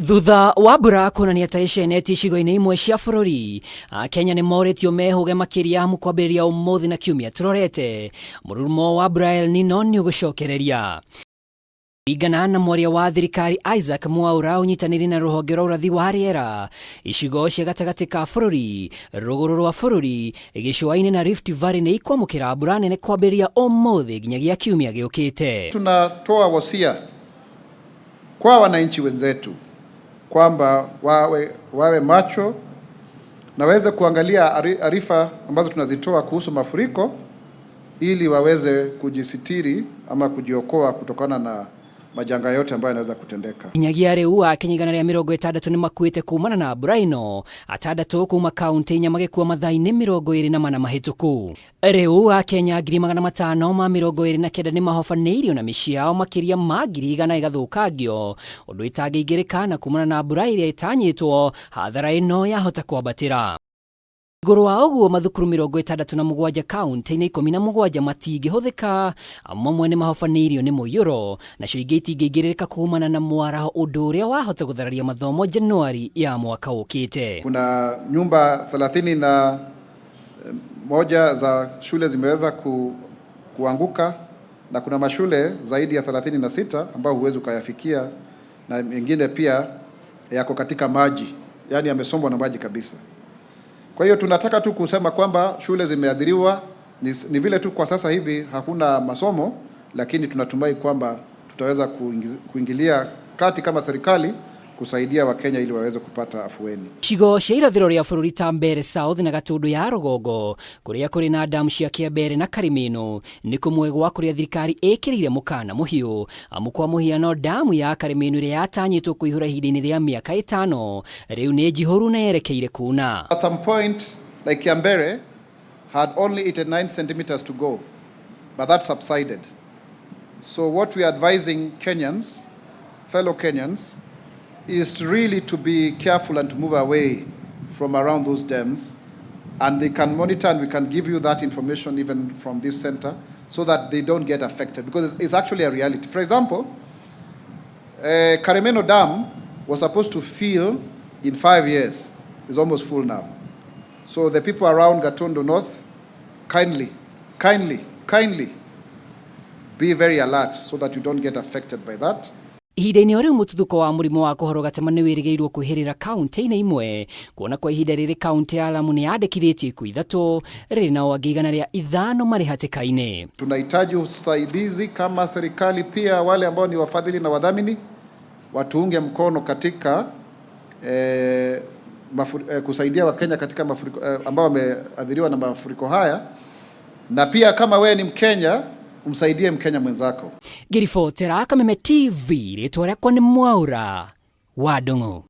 Thutha wa mbura kuonania ta ĩcenete icigo-inĩ imwe cia bũrũri, Akenya nĩ morĩtio mehũge makĩria amu kwambĩrĩria ũmũthĩ na kiumia tũrorete, mũrurumo wa mbura El Nino nĩ ũgũcokereria. Kũringana na mwaria wa thirikari Isaac Mwaura ũnyitanĩire na rũhonge rwa ũrathi wa rĩera, icigo cia gatagatĩ ka bũrũri, rũgũrũ rwa bũrũri, gĩcũa-inĩ na Rift Valley nĩ ikwamũkĩra mbura nene kwambĩrĩria ũmũthĩ nginyagia kiumia gĩũkĩte. Tunatoa wosia kwa wananchi wenzetu kwamba wawe macho na waweze kuangalia arifa ambazo tunazitoa kuhusu mafuriko ili waweze kujisitiri ama kujiokoa kutokana na majanga yote ambayo yanaweza kutendeka. Nginyagia rĩu Akenya 160 nĩ makuĩte kumana na mbura ĩno, atandatũ kuma kaunti inya magĩkua mathaa-inĩ 24 mahĩtũku. Rĩu Akenya 529,000 nĩ mahobanĩirio na mĩciĩ yao makĩria ma 100,000 ĩgathũkangio, ũndũ ĩtangĩingĩrĩka na kumana na mbura ĩrĩa ĩtanyĩtwo hathara ĩno yahota kwambatĩra. Igũrũ wa ũguo mathukuru 67 kaunti-inĩ 17 matingĩhũthĩka, mamwe nĩ mahobanĩirio nĩ mũiyũro, nacio ingĩ itingĩingĩrĩrĩka kumana na mwaraho, ũndũ ũrĩa wahota gũthararia mathomo Januari ya mwaka ũkĩte. Kuna nyumba 31 za shule zimeweza kuanguka na kuna mashule zaidi ya 36 ambayo huwezi ukayafikia na mengine pia yako katika maji, yani yamesombwa na maji kabisa. Kwa hiyo tunataka tu kusema kwamba shule zimeathiriwa, ni vile tu kwa sasa hivi hakuna masomo, lakini tunatumai kwamba tutaweza kuingilia kati kama serikali kusaidia Wakenya ili waweze kupata afueni. Icigo cia irathĩro rĩa bũrũri ta Mbeere South na Gatundu ya rũgongo kũrĩa kũrĩ na damu cia Kĩambere na Karimeno nĩ kũmwe gwa kũrĩa thirikari ĩkĩrĩire mũkana mũhiũ, amu kwa mũhiano damu ya Karimeno ĩrĩa yatanyĩtwo kũihũra ihinda-inĩ rĩa mĩaka 5 rĩu nĩ njihũru na yerekeire kuna. At some point, like Kiambere had only 89 centimeters to go, but that subsided. So what we are advising Kenyans, fellow Kenyans, is really to be careful and to move away from around those dams, and they can monitor and we can give you that information even from this center so that they don't get affected, because it's actually a reality. For example, Karemeno Dam was supposed to fill in 5 years. It's almost full now. So the people around Gatundu North, kindly, kindly, kindly be very alert so that you don't get affected by that. Ihinda-inĩ o rĩu mũtuthũko wa mũrimũ wa kũhorwo gatema nĩ wĩrĩgĩrĩirwo kwĩhĩrĩra kaunti-inĩ imwe, kuona kwa ihinda rĩrĩ kaunti ya Lamu nĩ yandĩkithĩtie ikuũ ithatũ, rĩrĩ nao angĩ 105 marĩ hatĩka-inĩ. Tunahitaji usaidizi kama serikali, pia wale ambao ni wafadhili na wadhamini watuunge mkono katika kusaidia Wakenya katika mafuriko, ambao wameathiriwa na mafuriko haya, na pia kama wewe ni Mkenya umsaidie Mkenya mwenzako. Ngĩribotera Kameme TV, rĩtwa rĩakwa nĩ Mwaura wa Ndung'u.